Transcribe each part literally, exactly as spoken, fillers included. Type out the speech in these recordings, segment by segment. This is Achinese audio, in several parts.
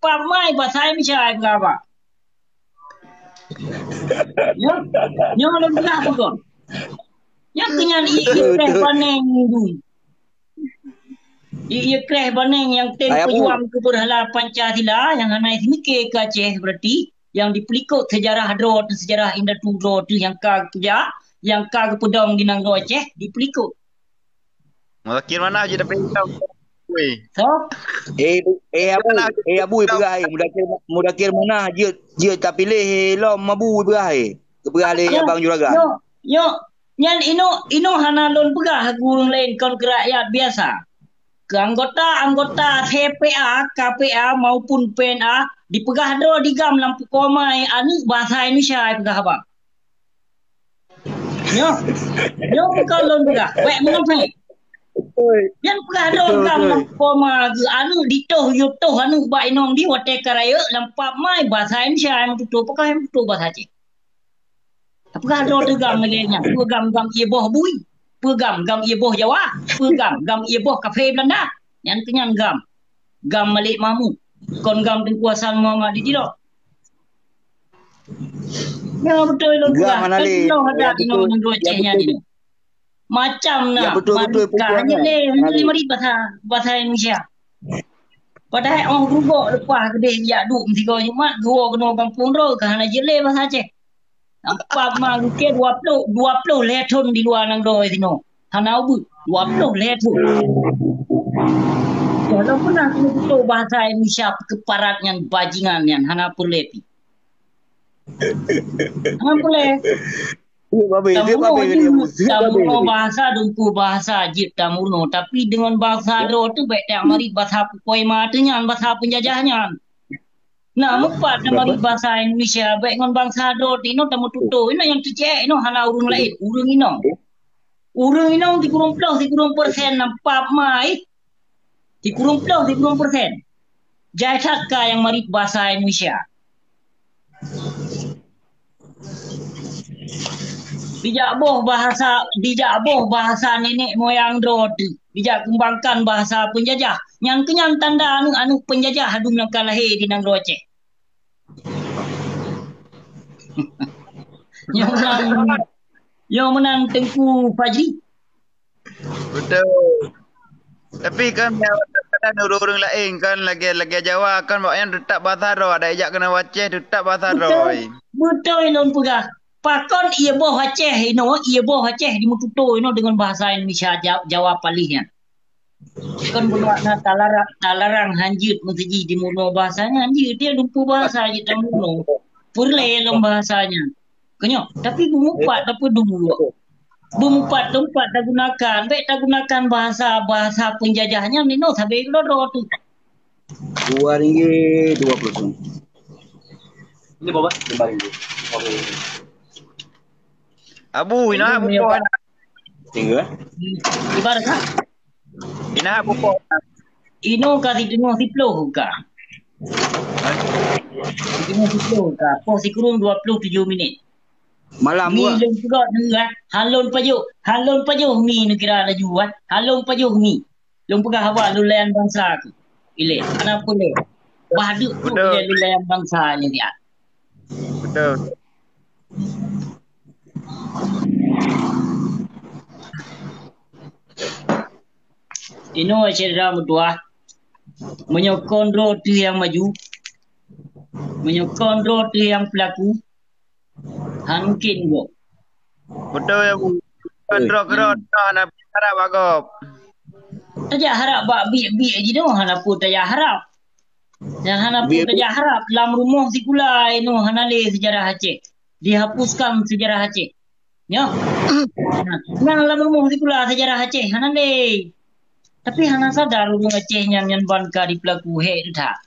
pap mai, bah sai misai peugah bah. Nyoe, nyoe lôn peugah bukon. Nyan keuh nyan ie, ie kreh baneng dum. Ie, ie kreh baneng nyang tem peujuang keu beurhala Pancasila nyang hana jimike keu Aceh, berarti nyang dipeulikot seujarah droe teuh, seujarah indatu droe teuh nyang ka geupeujak, nyang ka geupeudong di nanggroe Aceh, dipeulikot. Muzakir Manaf jeuet dapet ilom. Weh. So? Eh, eh, Abu, eh, Abu, peugah, eh, Muzakir, Muzakir Manaf jeuet, jeuet tapiléh, eh, lom Abu, peugah, eh. Peugah lé Abang Juragan. Yo, yo. Nyan inoe, inoe hana lôn peugah keu ureueng laén, kon keu rakyat biasa. Keu anggota-anggota C P A, K P A maupun P N A, dipeugah droe di GAM lam pukoe mai, aneuk bahasa Indonesia, peugah haba. Nyoe, nyoe bukan lôn peugah. Wek meunoe. Oi. Nyan peugah droe GAM lam pukoe ma geuh, aneuk ditoh, yue toh aneuk bak inong di watèe ka rayeuk lam pap mai, bahasa Indonesia nyang meututoe, pakon nyang meututoe bahasa Aceh. Peugah droe teuh GAM lagèe nyan, peue GAM, GAM ie boh bui, peue GAM, GAM ie boh Jawa, peue GAM, GAM ie boh kafé Belanda. Nyan keuh nyan GAM. GAM Malik Mahmud. Kon GAM Teungku Hasan Muhammad di Tiro. Ya, beutôi lôn peugah. Kan lôn adat inoe nanggroe Aceh nyan inoe. Macam na, beutôi, beutôi, marika hanya lé, hanya lé marit bahasa, bahasa Indonesia. Padahai 'oh geurugok leupah keudeh jak duek meusigoe Jumat, geuwoe keunoe gampông droe ka hana jeuet lé bahasa Aceh. Nampak ma geuke dua ploh, dua ploh lhèe thon di luwa nanggroe sinoe. Hana ubeuet, dua ploh lhèe thon. Walau pernah keuneuk tutoe bahasa Indonesia keuparat nyan, bajingan nyan, hana peureulèe pih. Hana peureulèe. Tameurunoe jeuet, tameurunoe bahasa, dumpeue bahasa jeuet tameurunoe. Tapi deungon bahasa droe teuh bèk tak marit bahasa pukoe ma teuh nyan, bahasa peunjajah nyan. Na meupat na marit bahasa Indonesia, bèk ngon bangsa droe teuh inoe tameututoe. Inoe nyang keuciek inoe hana ureueng laén, ureueng inong. Ureueng inong sikureueng ploh, sikureueng persen na pap mai. Sikureueng ploh, sikureueng persen. Jai that ka nyang marit bahasa Indonesia. Dijak boh bahasa, dijak boh bahasa nenek moyang droe teuh. Dijak keumbangkan bahasa peunjajah. Nyan keuh nyan tanda aneuk-aneuk peunjajah adum nyang ka lahé di nanggroe Aceh. Nyoe meunan, nyoe meunan Teungku Fajri. Beutôi. Tapi kan, kadang ureueng-ureueng laén kan, lagèe, lagèe Jawa kan, awaknyan teutap bahasa droe, adak ijak keunoe Aceh teutap bahasa droe. Beutôi, beutôi lôn peugah. Pakon ie boh Aceh inoe, ie boh Aceh dimeututoe inoe deungon bahasa Indonesia Ja-, Jawa paléh nyan. Kon bunoe na talarang, talarang hanjeuet meusijih dimeurunoe bahasa nyan, hanjeuet dia lumpu bahasa jeuet tameurunoe. Peureulèe lom bahasa nyan. Keunyoe, tapi beumupat tapeudua. Beumupat teumpat tagunakan, bèk tagunakan bahasa, bahasa peunjajah nyan inoe sabé keudroe-droe teuh. Dua ringgit dua puluh sen. Ini berapa? Lima ringgit. Oke. Abu, ina buku. Tinggal. Ibarat kan? Ina buku. Inoe ka siteungoh siploh ka. Siteungoh siploh ka. Poh sikureueng dua puluh tujoh minit. Malam mi lôn peugot neu, eh. Han lôn pajoh, han lôn pajoh mi neukira laju, eh. Han lôn pajoh mi. Lôn peugah haba lôn layan bansa keuh. Ilèe, hana peureulèe. Bah deuek tu ilèe lôn layan bansa nyan siat. Beutôi. Inoe syedara meutuah, meunyoe kon droe teuh nyang maju, meunyoe kon droe teuh nyang peulaku, han mungken gob. Beutôi, ya, Bu. Beutôi. Droe keudroe hana harab bak gob. Tajak harab bak biek-biek jinoe hana peue tajak harab. Nyang hana peue tajak harab, lam rumoh sikula inoe hana lé seujarah Aceh. Dihapuskan seujarah Aceh. Nyoh. Nah, nyang lam rumoh sikula seujarah Aceh hana lé. Tapi hana sadar ureueng Aceh nyan, nyan ban ka dipeulaku, hék that.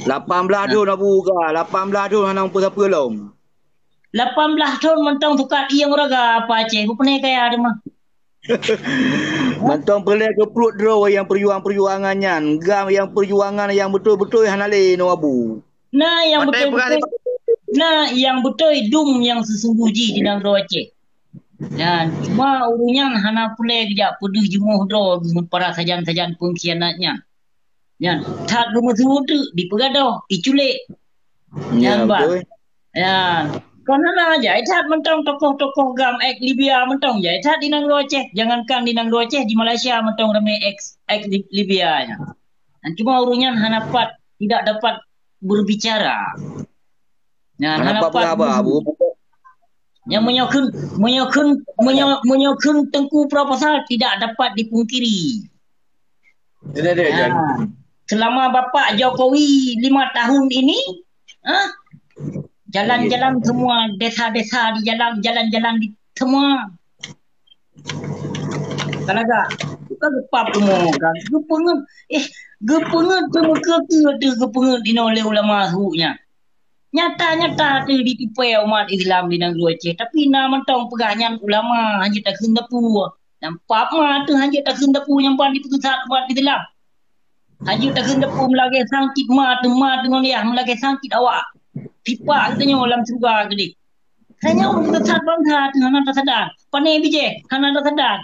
Lapan blaih thon Abu ka, lapan blaih thon hana meupeue-sapeue lom. Lapan blaih thon mantong sukat ieng uraga apa Aceh, bukon kaya teuma. Mantong peureulèe keu pruet droe nyang peujuang-peujuangan nyan, GAM nyang peujuangan nyang beutôi-beutôi hana lé inoe Abu. Na nyang beutôi-beutôi, na nyang beutôi dum nyang seusunggoh jih di nanggroe Aceh. Nyan, cuma ureueng nyan hana peureulèe geujak peudeuh jimoh droe geuh ngon para sajan-sajan peungkhianat nyan. Nyan, that geumeusu teuk, dipeugadôh, iculek. Nyan, ya, bah. Betul. Nyan. Kon hana jai that mantong tokoh-tokoh GAM ex Libya mantong jai that di nanggroe Aceh. Jangankan di nanggroe Aceh, di Malaysia mantong ramé ex, ex Li-, Libya nyan. Nyan cuma ureuëng nyan hana pat, tidak dapat berbicara. Nyan, hana pat berbicara. Nyang meunyoe kheun, meunyoe kheun, meunyoe, meunyoe kheun Teungku proposal tidak dapat dipungkiri. Ada, ada, Jan. Ha, selama Bapak Jokowi lima tahun ini, ha, jalan-jalan semua desa-desa di jalan, jalan-jalan di semua. Talaga, bukan gepap semua kan. Geupeungeut, eh, geupeungeut tu meukeue-keue tu geupeungeut dinoe lé ulama hu nyan. Nyata-nyata teuh jitipée umat Islam di nanggroe Aceh, tapi na mantong peugah nyan ulama hanjeuet takheun teupeu. Nyang pap ma teuh hanjeuet takheun teupeu nyang ban jipeusisat umat Islam. Hanjeuet takheun teupeu meulagée sangkit ma teuh, ma teuh ngon yah meulagée sangkit awak. Tipak geutanyoe lam syeuruga keudeh. Tanyoe peusisat bansa teuh hana tasadar. Pané bijéh hana tasadar.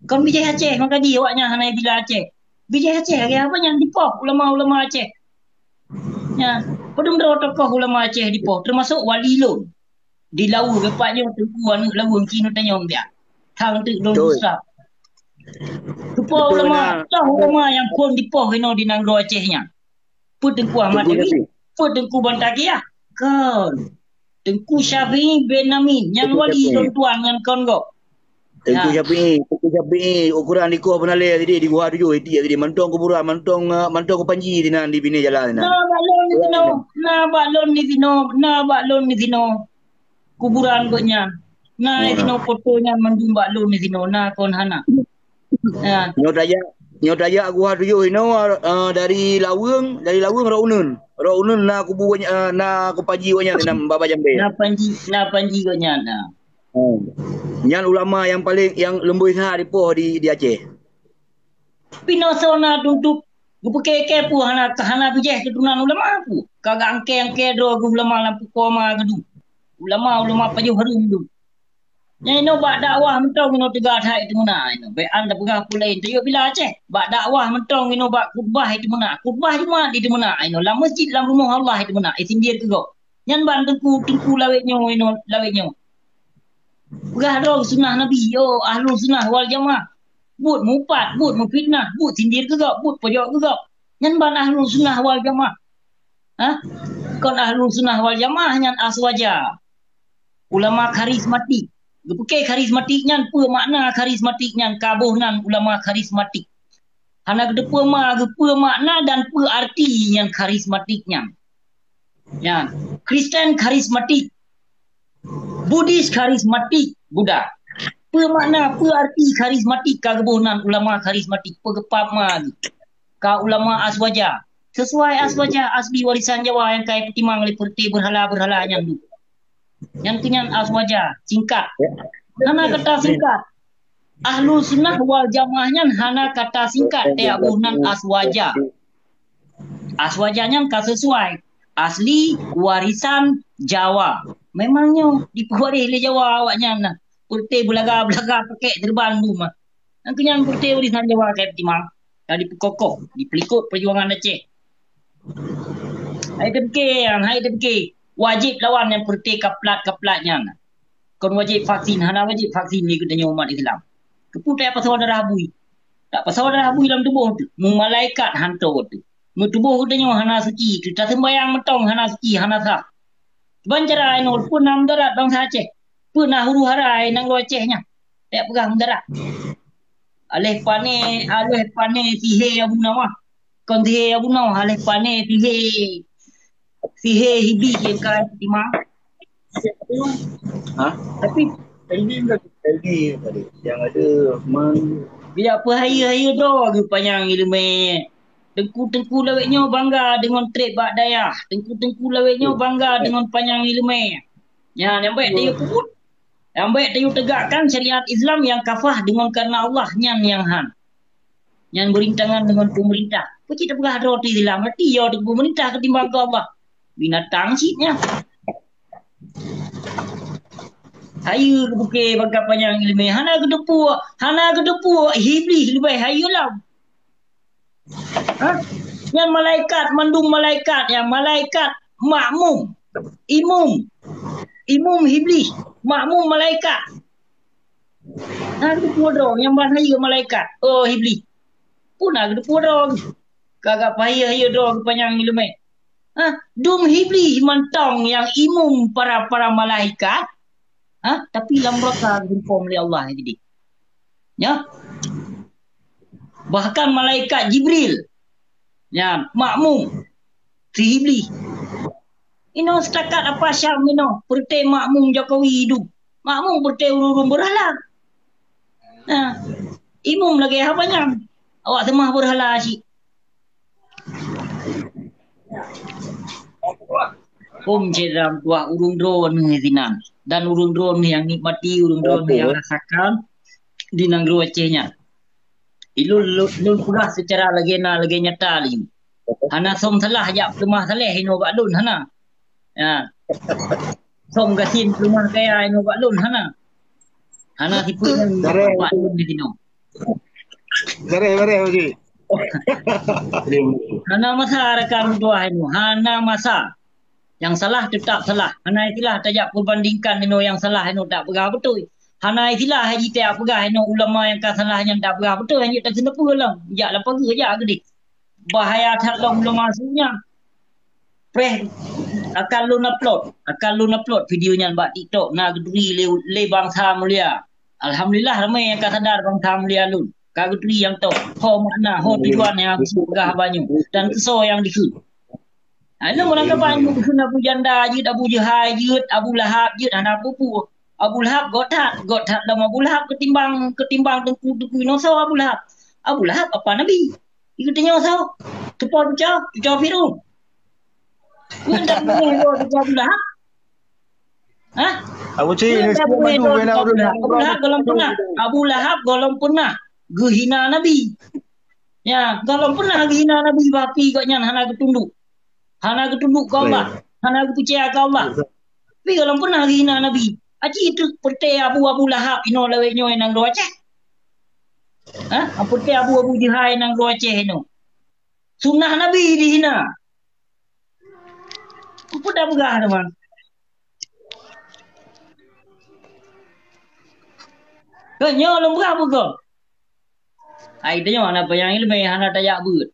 Kon bijéh Aceh, maka di awaknyan hana bila Aceh. Bijéh Aceh, lagée apa nyan dipoh ulama-ulama Aceh. Ya, padum droe tokoh ulama Aceh dipoh, termasuk wali lôn. Di Laweue, bapak nyoe Teungku aneuk Laweue, kinoe tanyong biak. Thang teuk lôn Betul. Ustaz. Dipoh Betul, ulama, nah. Toh ulama nyang phon dipoh inoe di nanggroe Aceh nyan. Peue Teungku Ahmad Teungku Yamin? Syafi'i. Peue Teungku Bantaqiah? Kon. Teungku Syafi'i bin Amin. Nyan Teungku wali Syafi'i. Lôn tuan nyan kon gob. Teungku Ya. Syafi'i, Teungku Syafi'i, ukuran dikoh beunalée tadi, di Guha Tujoh, itiek tadi. Mantong kuburan, mantong, eh, mantong kupanji di nan, di binéh jalan di nan. Na bak lôn di sinoe, na bak lôn di sinoe, na bak lôn di sinoe. Kuburan gobnyan. Na di Nah. sinoe foto nyan mandum bak lôn di sinoe, na kon hana. Ya. Nyoe tajak, nyoe tajak Guha Tujoh inoe, eh, dari Laweue, dari Laweue rot uneun. Rot uneun na kubu, eh, na kupanji gobnyan di nan Baba Jambe. Na panji, na panji gobnyan, na. Hmm. Nyan ulama nyang paleng, nyang leumboi sa dipoh di, di Aceh. Pinoe soe na tuntuk geupeukée-kée peue hana, hana bijéh keuturonan ulama peue. Ka geuangkée-angkée droe geuh ulama lam pukoe ma geudu. Ulama, ulama pajoh hareuem geudu. Nyan inoe bak dakwah mantong inoe teuga that itu meunan inoe. Bék an tapeugah peue laén. Tayue bila Aceh. Bak dakwah mantong inoe bak khutbah itu meunan. Khutbah Jumat itu meunan inoe. Lam masjid, lam rumoh Allah itu meunan. Eh, sindir keu gob. Nyan ban teungku, teungku lawét nyoe inoe, lawét nyoe. Peugah droe sunnah Nabi, yo, ahlu sunnah wal jamaah. Buet mupat, buet mufitnah, buet sindir keu gob, buet pojok keu gob. Nyan ban ahlu sunnah wal jamaah. Ha? Kon ahlu sunnah wal jamaah nyan Aswaja. Ulama karismatik. Geupeukée karismatik nyan, peue makna karismatik nyan, ka boh nan ulama karismatik. Hana geuteupeue ma, geupeue makna dan peue arti nyan karismatik nyan. Nyan, Kristen karismatik. Buddhis karismatik, Buddha. Peue makna, peue arti karismatik ka geuboh nan ulama karismatik, peue geupap ma geuh. Ka ulama Aswaja. Sesuai Aswaja asli warisan Jawa nyang ka ipeutimang lé peureuté beurhala-beurhala nyan dum. Nyan keuh nyan Aswaja, singkat. Hana kata singkat. Ahlu sunnah wal jamaah nyan hana kata singkat, teuh boh nan Aswaja. Aswaja nyan ka sesuai. Asli warisan Jawa. Memang nyoe dipeuwaréh lé Jawa awaknyan na. Peureuté beulaga-beulaga pakek teurban dum. Nyan keuh nyan peureuté warisan Jawa ka ipeutimang. Ka dipeukokoh, dipeulikot peujuangan Aceh. Hai teupiké, hai teupiké. Wajéb lawan nyang peureuté kaplat-kaplat nyan. Kon wajéb vaksin, hana wajéb vaksin lé geutanyoe umat Islam. Keupeue tapasoe darah bui? Tapasoe darah bui lam tuboh teuh, meumalaikat hanto teuh. Meutuboh geutanyoe hana suci teuh, taseumbayang mantong hana suci, hana sah. Ban cara inoe, peue na mudarat bansa Aceh? Peue na huru-hara nanggroe Aceh nyan? Bèk peugah mudarat. Aléh pané, aléh pané sihé Abu Nawah. Kon sihé Abu Nawah, aléh pané sihé, sihé Hibli nyang ka timang. Ha? Tapi Eldi tadi, Eldi tadi. Yang ada Rahman. Bila peuhayeue-hayeue droe geuh panyang ileumèe. Teungku-teungku lawét nyoe bangga deungon trép bak dayah. Teungku-teungku lawét nyoe bangga deungon panyang ileumèe. Nyan, nyang bèk tayue peubuet. Nyang bèk tayue tegakkan syariat Islam nyang kafah deungon karena Allah, nyan nyang han. Nyan beurintangan deungon peumeurintah. Peue cit tapeugah droe teuh Islam, berarti yo teuh peumeurintah ketimbang keu Allah. Binatang cit nyan. Hayeue geupeukée bangka panyang ileumèe. Hana geuteupeue, hana geuteupeue, Iblih leubèh hayeue lom. Ha? Nyan malaikat, mandum malaikat, nyan malaikat makmum, imum, imum Iblih, makmum malaikat. Na geuteupeue droe nyang ban hayeue malaikat, oh Iblih. Peue na geuteupeue droe? Ka gak payah hayeue droe geupanyang ileumèe. Ha, dum Iblih mantong nyang imum para-para malaikat. Ha, tapi lam neuraka geupom lé Allah jadi. Ya. Bahkan malaikat Jibril, ya, makmum si Iblih. Inoe seutakat apa Syam inoe, peureuté makmum Jokowi idup. Makmum peureuté ureueng-ureueng beurhala. Nah, imum lagèe haba nyan. Awak seumah beurhala cit. Hom syedara meutuah, ureueng droeneuh sinan. Dan ureueng droeneuh nyang nikmati, ureueng droeneuh nyang rasakan di nanggroe Aceh nyan. Ilôn, lôn, lôn peugah seucara lagèe na, lagèe nyata laju. Hana som salah jak peuleumah saleh inoe bak lôn, hana. Ya. Som gasien peuleumah kaya inoe bak lôn, hana. Hana sifeuet nyan bak lôn di sinoe. Bareh, bareh, Uji. Hana masa rakan meutuah inoe, hana masa. Nyang salah teutap salah. Hana istilah tajak peubandingkan inoe nyang salah inoe tak peugah beutôi. Hana istilah haji tajak peugah inoe ulama nyang ka salah nyan tak peugah beutôi, hana taseuneupeue lom. Jak lapor geu jak keudeh. Bahaya that lom ulama su nyan. Preh akan lôn upload, akan lôn upload video nyan bak TikTok na geuturi lé, lé bansa mulia. Alhamdulillah ramé nyang ka sadar bansa mulia lôn. Ka geuturi nyang toh, ho makna, ho tujuan nyang aku peugah haba nyoe dan keusoe nyang dikheun. Ha, lôn meunan ka ban geukheun Abu Janda jeuet, Abu Jahai jeuet, Abu Lahab jeuet, hana peue-peue. Abu Lahab göt that, göt that lom Abu Lahab ketimbang, ketimbang teungku-teungku inoe soe Abu Lahab. Abu Lahab apa Nabi? Geutanyoe soe? Teupo cuco, cuco Firaun. Keu tak boleh dua cuco Abu Lahab? Hah? Abu Cik, Keu tak boleh dua cuco Abu Lahab? Abu Lahab gohlom peunah. Abu Lahab gohlom peunah geuhina Nabi. Ya, gohlom peunah geuhina Nabi, tapi gobnyan hana geutunduk. Hana geutunduk keu Allah, hana geupeucaya keu Allah. Tapi gohlom peunah geuhina Nabi. Aci teuk peureuté Abu, Abu Lahab inoe lawét nyoe nanggroe Aceh. Ha? Peureuté Abu, Abu Jahai nanggroe Aceh inoe. Sunnah Nabi dihina. Peue dah peugah teuma? Kan nyoe lôn peugah peue kon? Ai tanyoe hana panyang ileumèe, hana tajak beuet.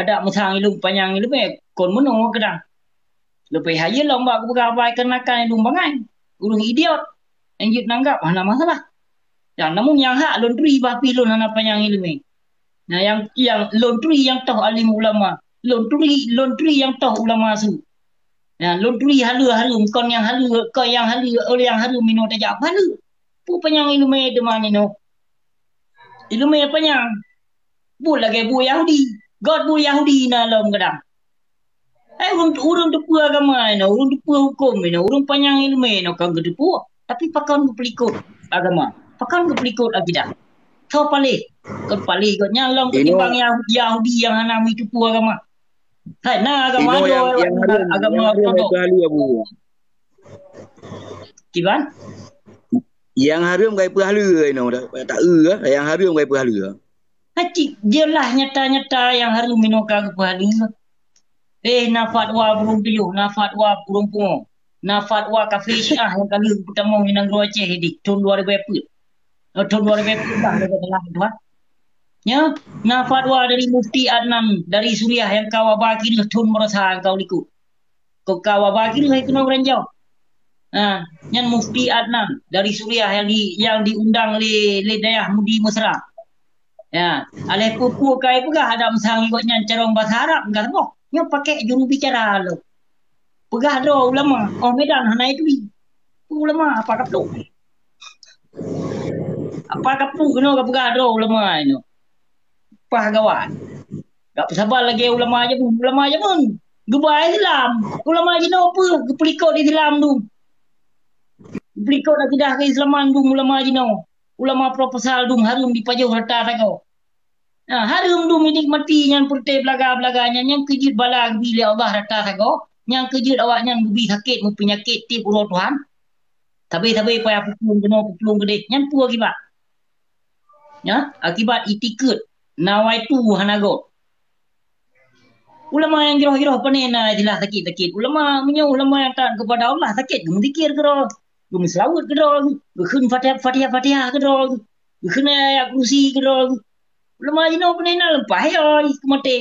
Adak meusang ilôn panyang ileumèe kon meunoe keudang. Leubeh hayeue lom bak geupeugah bai keunakan ilôn bangai. Ureueng idiot. Nyang jeuet nanggap hana masalah. Dan namun nyang hak lôn turi bah pih lôn hana panyang ileumèe. Nah, nyang, nyang lôn turi nyang toh alim ulama. Lôn turi, lôn turi nyang toh ulama su. Nah, lôn turi haleue hareuem, kon nyang haleue, kon nyang haleue, nyang hareuem inoe tajak haleue. Peue panyang ileumèe teuma inoe? Ileumèe panyang. Buet lagèe buet Yahudi. Göt buet Yahudi na lom kadang. Eh, ureueng, ureueng teupeue agama inoe, ureueng teupeue hukôm inoe, ureueng panyang ileumèe inoe kon geuteupeue, tapi pakon geupeulikot agama, pakon geupeulikot akidah. Soe paléh? Kon paléh gobnyan lom ketimbang Yah-, Yahudi nyang hana meuteupeue agama. Hai, na agama droe, agama todok. Kiban? Nyang hareuem kai peuhaleue inoe, tak, tak eu, nyang hareuem kai peuhaleue. Hacit jeulaih nyata-nyata nyang hareuem inoe ka geupeuhaleue. Eh, na fatwa burông tujoh, na fatwa burông pungo, na fatwa kafé Syiah nyang ka lheueh geutamong di nanggroe Aceh di thôn dua ribu peuet. Oh, thôn dua ribu peuet lah, lagèe salah tuha. Nya, na fatwa dari Mufti Adnan dari Suriah nyang ka waba kireueh thôn meurasa nyang ka u likot. Keu ka waba kireueh hai keunoe geuranjau. Ha, nyan Mufti Adnan dari Suriah nyang di, nyang diundang lé, lé Dayah Mudi Mesra. Ya, aléh peue-peue kai peugah adak meusang ngon gobnyan carông basa Arab, enggak saboh. Nyoe pakai juru bicara lom. Peugah droe ulama, oh Medan hana ituri. Ulama apa kaplok? Apa kaplok keunoe ka peugah droe ulama nyoe? Pah gawat. Gak peusabar lagèe ulama jameun, ulama jameun. Geuba Islam, ulama jinoe peue? Geupeulikot Islam dum. Geupeulikot akidah keislaman dum ulama jinoe. Ulama proposal dum hareuem dipajoh rata sagoe. Nah, hareuem dum dinikmati nyan peureuté beulaga-beulaga nyan, nyang keu jeuet bala geubi lé Allah rata sagoe, nyang keu jeuet awaknyan geubi sakét meupeunyakét tiep uroe Tuhan. Sabe-sabe payah peuplueng keunoe peuplueng keudeh, nyan peue akibat? Nya, akibat itikeuet, nawaitu hana göt. Ulama nyang jroh-jroh pane na istilah sakét-sakét. Ulama, meunyoe ulama nyang taat kepada Allah, sakét geumeuzikir keudroe, geumeuseulaweuet keudroe, geukheun Fatihah, Fatihah, Fatihah keudroe, geukheun ayat kursi keudroe. Ulama jinoe pane na leupah yoi keu maté.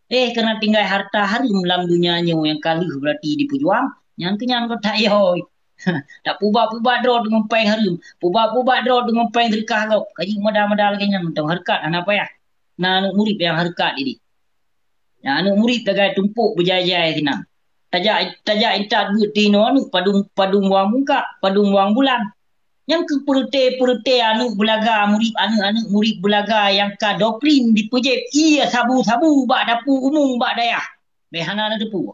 Eh, keunan tinggai harta hareuem lam donya nyoe nyang ka lheueh beurati jipeujuang, nyan keuh nyan geutak yoi. Tapeubat-peubat droe deungon péng hareuem, peubat-peubat droe deungon péng seudeukah gob, ka jimada-mada lagèe nyan mantong hareukat hana payah. Na aneuk murit nyang hareukat idéh. Nyan aneuk murit tagai tumpôk beujai-jai sinan. Tajak, tajak intat beuet tinoe aneuk padum, padum wang mungkak, padum wang bulan. Nyang keu peureuté-peureuté aneuk beulaga murit, aneuk-aneuk murit beulaga nyang ka doktrin dipeujép ié sabu-sabu bak dapu umum bak dayah. Bèk hana na teupeu.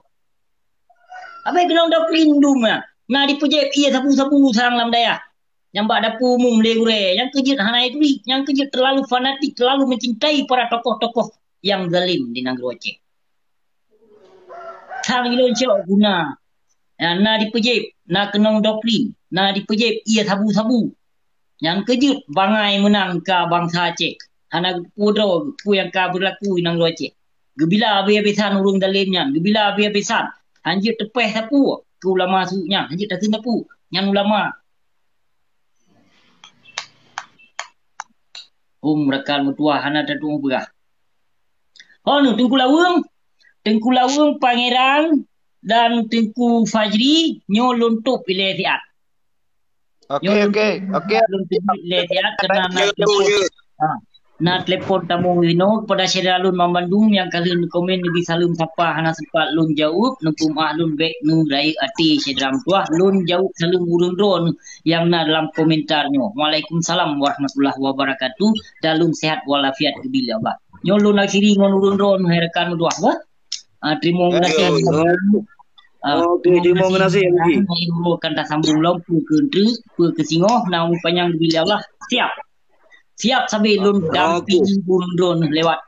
Abéh keunong doktrin dum na, na dipeujép ié sabu-sabu sarang lam dayah. Nyang bak dapu umum lé gurèe, nyang keujeuet hana turi, nyang keujeuet teulalu fanatik, teulalu mencintai para tokoh-tokoh nyang zalim di nanggroe Aceh. Sang ilôn cok guna. Ya, na dipeujép, na keunong doktrin, na dipeujép ié sabu-sabu. Nyang keujeuet bangai meunang ka bansa Aceh. Hana geuteupeue droe peue nyang ka beurlaku di nanggroe Aceh. Geubila abéh-abésan ureueng dalém nyan, geubila abéh-abésan. Hanjeuet teupéh sapeue keu ulama su nyan, hanjeuet takheun sapeue nyan ulama. Hom rakan meutuah hana tatu'oh peugah. Oh, nu Teungku Laweueng, Teungku Laweueng Pangeran dan Teungku Fajri nyoe lôn tôb ilèe siat. Oke, oke, oke. Lôn tôb ilèe siat keunan na telepon. Ha. Na telepon tamong inoe keupada syedara lôn banmandum nyang ka lheueh neukomen, neubi saleuem sapa hana sempat lôn jaweueb, neupeumaah lôn bèk neurayeuk até syedara meutuah, lôn jaweueb saleuem ureueng droeneuh nyang na dalam komentar nyoe. Waalaikumsalam warahmatullahi wabarakatuh. Dan lôn sehat walafiat geubila Allah. Nyoe lôn akhiri ngon ureueng droeneuh hai rakan meutuah bah. Ah, teurimong gaséh. Ah, oke, teurimong gaséh, Haji. Hai guru akan tasambung lom peue keu treuk, peue keu singoh, na umu panyang geubila Allah. Siap. Siap sabe lôn dampingi ureueng droeneuh lewat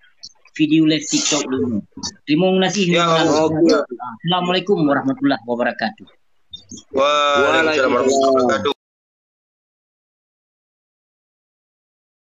video live TikTok lôn. Teurimong gaséh. Ya, oke. Assalamualaikum warahmatullahi wabarakatuh. Waalaikumsalam warahmatullahi wabarakatuh.